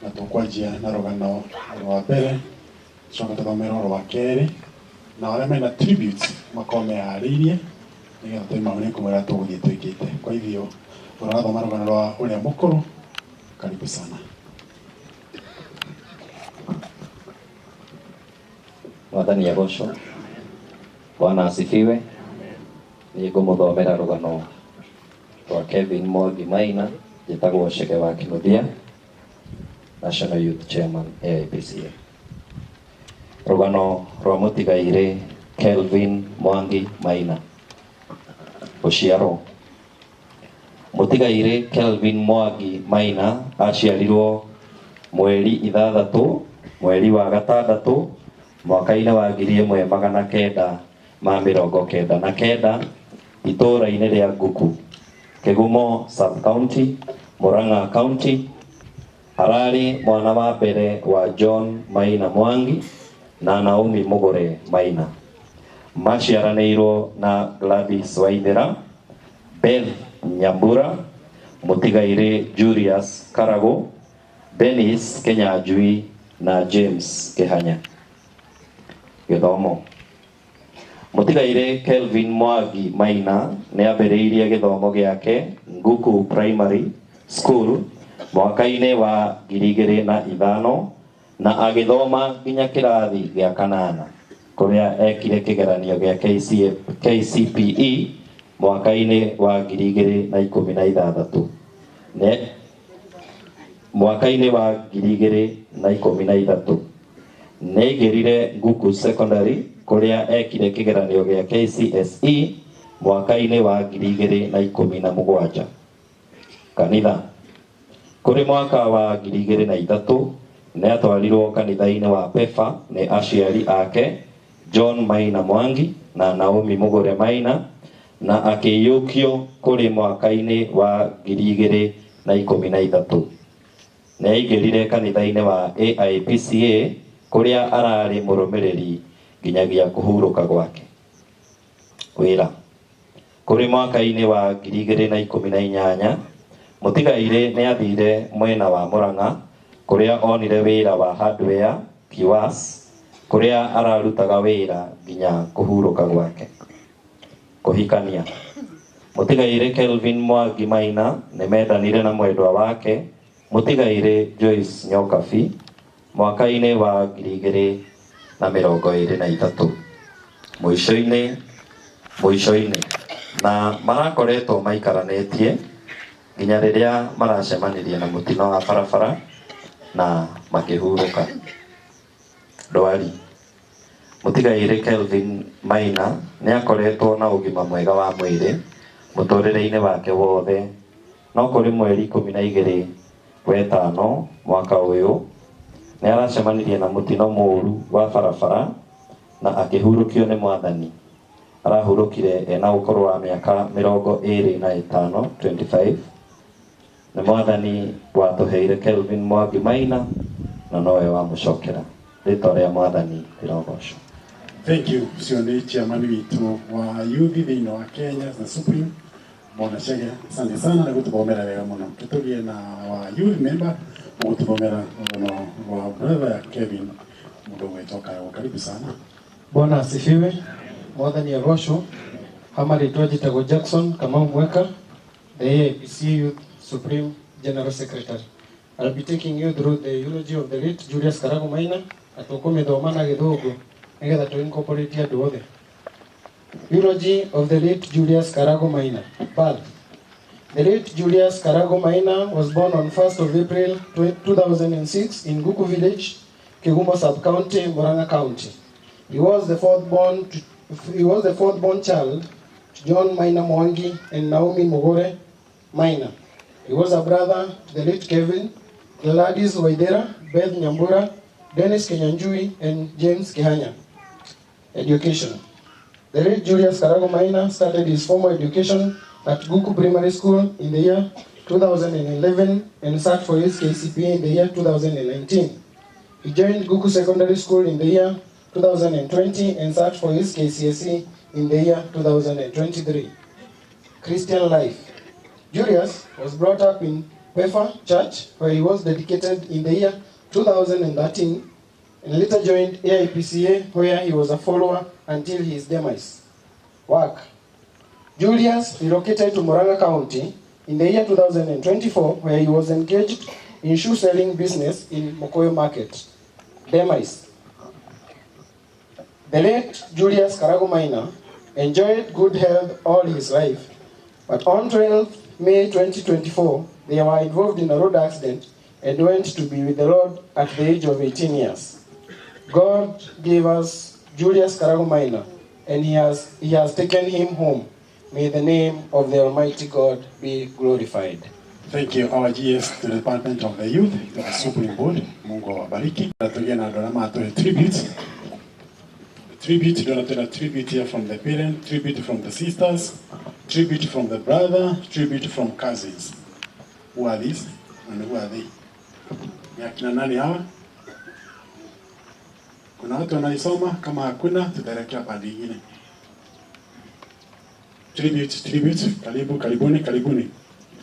Na tũkwanjia na rũgano rwa mbere, coka tũthome rwa kerĩ, na arĩa mena tributes makorwo meharĩirie nĩgetha tũima nĩ kũmwĩra tũgũthiĩ twĩkĩte. Kwa hivyo ũrathoma rũgano rwa ũrĩa mũkũrũ, karibu sana. Mwathani agocwo. Bwana asifiwe. Niĩ ngũmũthomera rũgano rwa Kevin Mwangi Maina, njĩtagwo Chege wa Kinuthia, National Youth Chairman AIPCA. Rũgano rwa mũtigairĩ Kelvin Mwangi Maina. Gũciarwo. Mũtigairĩ Kelvin Mwangi Maina aciarirwo mweri 6 mweri wa 6 mwaka-inĩ wa 1999 itũũra-inĩ rĩa Nguku, Kĩgumo Sub-County, Murang'a County. Ararĩ mwana wa mbere wa John Maina Mwangi na Naomi Mugure Maina. Maciaranĩirwo na Gladys Waithera, Beth Nyambura, Mũtigairĩ Julius Karago, Dennis Kenyanjui na James Kihanya. Gĩthomo. Mũtigairĩ Kelvin Mwangi Maina nĩ ambĩrĩirie gĩthomo gĩake Nguku Primary School mwaka-inĩ wa 2005 na agĩthoma nginya kĩrathi gĩa 8 kũrĩa ekire kĩgeranio gĩa KCPE mwaka-inĩ wa 2016. Mwaka-inĩ wa 2013 nĩaingĩrire Nguku Secondary kũrĩa ekire kĩgeranio gĩa KCSE mwaka-inĩ wa 2017. Kanitha. Kũrĩ mwaka wa 2003 nĩatwarirwo kanitha-inĩ wa PEFA nĩ aciari ake John Maina Mwangi na Naomi Mugure Maina na akĩiyũkio kũrĩ mwaka-inĩ wa 2013. Nĩaingĩrire kanitha-inĩ wa AIPCA kũrĩa ararĩ mũrũmĩrĩri nginyagia kũhurũka gwake. Wĩra. Kũrĩ mwaka-inĩ wa 2018 mũtigairĩ nĩathire mwena wa Murang'a kũrĩa onire wĩra wa hardware Kiwas kũrĩa ararutaga wĩra nginya kũhurũka gwake. Kũhikania. Mũtigairĩ Kelvin Mwangi Maina nĩmendanire na mwendwa wake mũtigairĩ Joyce Nyokabi mwaka-inĩ wa 2023. Mũico-inĩ na marakoretwo maikaranĩtie nginya rĩrĩa maracemanirie na mũtino wa barabara na makĩhurũka. Ndwari. Mũtigairĩ Kelvin Maina nĩakoretwo na ũgima mwega wa mwĩrĩ mũtũrĩre-inĩ wake wothe, no kũrĩ mweri 12 wetano mwaka ũyũ nĩaracemanirie na mũtino mũũru wa barabara na akĩhurũkio nĩ Mwathani. Arahurũkire ena ũkũrũ wa mĩaka 25, 25. Nĩ Mwathani watũheire Kelvin Mwangi Maina na nowe wamũcokera. Rĩtwa rĩa Mwathani rĩrogocwo. Thank you. Ũcio nĩ chairman witũ wa youth thĩinĩ wa Kenya na Supreme Bwana Chege, asante sana na gũtũthomera wega mũno. Tũtũgie na wa youth member gũtũthomera rũgano rwa brother Kevin mũndũ ũgwĩtwo Karago. Karibu sana. Bwana asifiwe. Mwathani agocwo. Hama rĩtwa njĩtagwo Jackson Kamau Mweka, the AIPC Youth Supreme General Secretary. I'll be taking you through the eulogy of the late Julius Karago Maina, na tũkũmĩthoma na Gĩthũngũ nĩgetha tũ incorporate andũ othe. Eulogy of the late Julius Karago Maina. Birth. The late Julius Karago Maina was born on 1st of April 2006 in Guku Village, Kigumo Sub-County, Murang'a County. He was the fourth born child to John Maina Mwangi and Naomi Mugure Maina. He was a brother to the late Kevin, Gladys Waithera, Beth Nyambura, Dennis Kenyanjui, and James Kihanya. Education. The late Julius Karago Maina started his formal education at Guku Primary School in the year 2011 and sat for his KCPE in the year 2019. He joined Guku Secondary School in the year 2020 and sat for his KCSE in the year 2023. Christian life. Julius was brought up in Pefa Church, where he was dedicated in the year 2013, and later joined AIPCA, where he was a follower until his demise. Work. Julius relocated to Murang'a County in the year 2024, where he was engaged in shoe selling business in Mokoyo Market. Demise. The late Julius Karago Maina enjoyed good health all his life, but on 12 May 2024, they were involved in a road accident and went to be with the Lord at the age of 18 years. God gave us Julius Karago Maina, and he has taken him home. May the name of the Almighty God be glorified. Thank you, our GS to the Department of the Youth, to the Supreme Board. Mungu awabariki. Natugia na donama atoe tribute. Tribute, donatoa tribute here from the parent, tribute from the sisters, tribute from the brother, tribute from cousins. Who are these and who are they? Ni akina nani hawa? Kuna watu wanaisoma, kama hakuna tutaelekea pande nyingine. Tribute, tribute, karibu, karibuni, karibuni.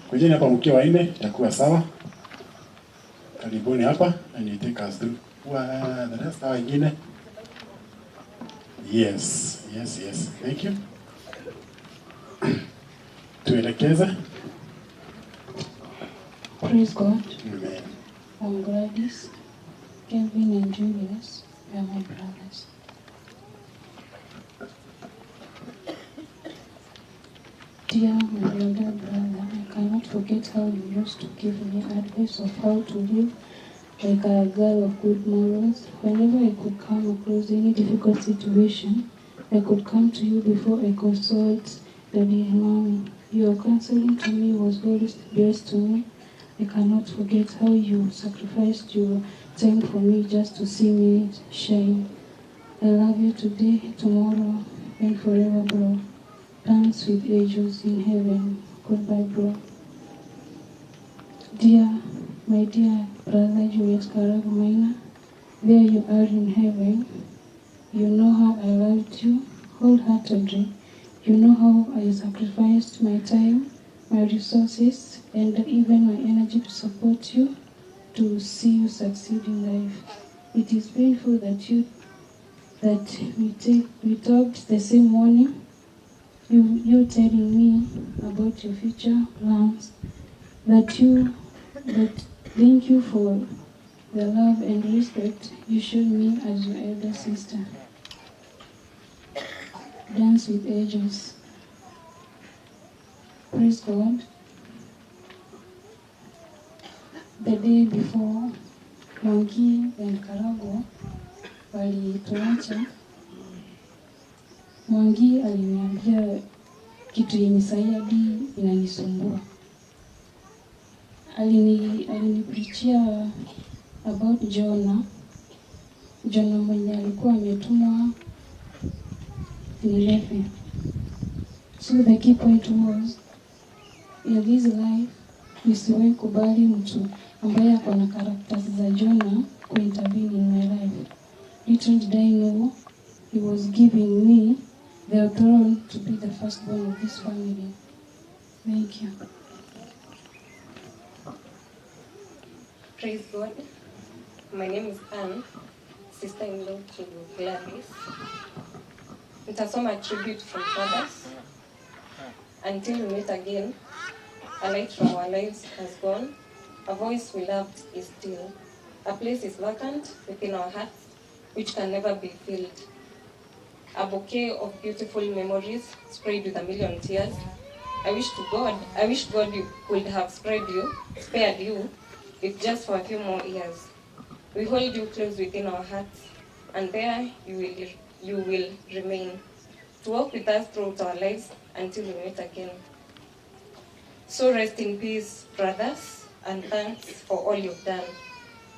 Kujeni hapa mkiwa wanne, itakuwa sawa. Karibuni hapa and you take us through. Who are the rest hawa wengine? Yes, yes, yes. Thank you. Tuelekeze. Praise God. Amen. I'm Gladys. Kevin and Julius are my brothers. Dear my elder brother, I cannot forget how you used to give me advice of how to live like a girl of good morals. Whenever I could come across any difficult situation, I could come to you before I consult Daddy and Mommy. Your counseling to me was always the best to me. I cannot forget how you sacrificed your time for me just to see me shine. I love you today, tomorrow, and forever, bro. Dance with angels in heaven. Goodbye, bro. Dear, my dear brother Julius Karago Maina, there you are in heaven. You know how I loved you wholeheartedly. You know how I sacrificed my time, my resources, and even my energy to support you, to see you succeed in life. It is painful that we talked the same morning. You telling me about your future plans, that thank you for the love and respect you showed me as your elder sister. Dance with angels. Praise God. The day before Mwangi and Karago walituacha, Mwangi aliniambia kitu yenye sahi hadi inanisumbua. Alinipreachia about Jonah. Jonah mwenye alikuwa ametumwa Nineve. So the key point was, in this life nisiwahi kubali mtu ambaye ako na characters za Jonah kuintervene in my life. Little did I know he was giving me the throne to be the firstborn of this family. Thank you. Praise God. My name is Anne, sister-in-law to Gladys. Nitasoma tribute from brothers. Until we meet again, a light from our lives has gone, a voice we loved is still. A place is vacant within our hearts, which can never be filled. A bouquet of beautiful memories sprayed with a million tears. I wish God you could have spared you, if just for a few more years. We hold you close within our hearts, and there you will remain, to walk with us throughout our lives until we meet again. So rest in peace, brothers, and thanks for all you've done.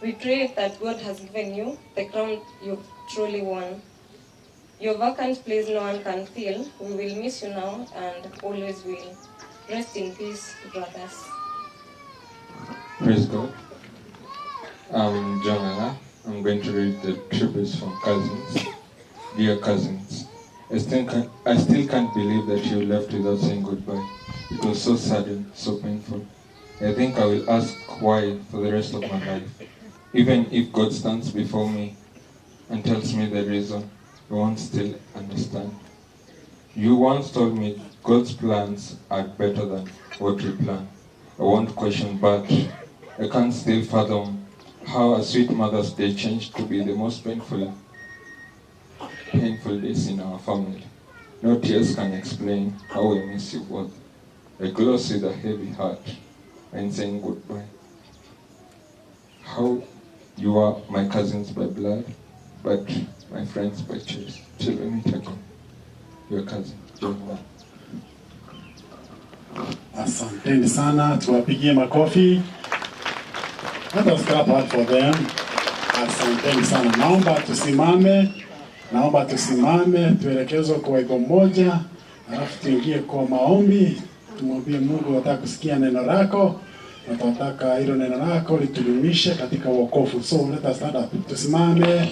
We pray that God has given you the crown you've truly won. Your vacant place no one can fill. We will miss you now and always will. Rest in peace, brothers. Praise God. I'm John Anna. I'm going to read the tributes from cousins. Dear cousins, I still can't believe that you left without saying goodbye. It was so sudden, so painful. I think I will ask why for the rest of my life. Even if God stands before me and tells me the reason, I won't still understand. You once told me God's plans are better than what we plan. I won't question, but I can't still fathom how a sweet Mother's Day changed to be the most painful days in our family. No tears can explain how we miss you both. I close with a heavy heart and saying goodbye. How you are my cousins by blood, but my friends by choice. Till we meet again. Your cousin, John. Asanteni sana, tuwapigie makofi. Let us clap hard for them. Asanteni sana. Naomba tusimame, tuelekezwe kwa wimbo mmoja, alafu tuingie kwa maombi, tumwambie Mungu nataka kusikia neno lako, na tunataka hilo neno lako litudumishe katika wokovu. So let us stand up. Tusimame.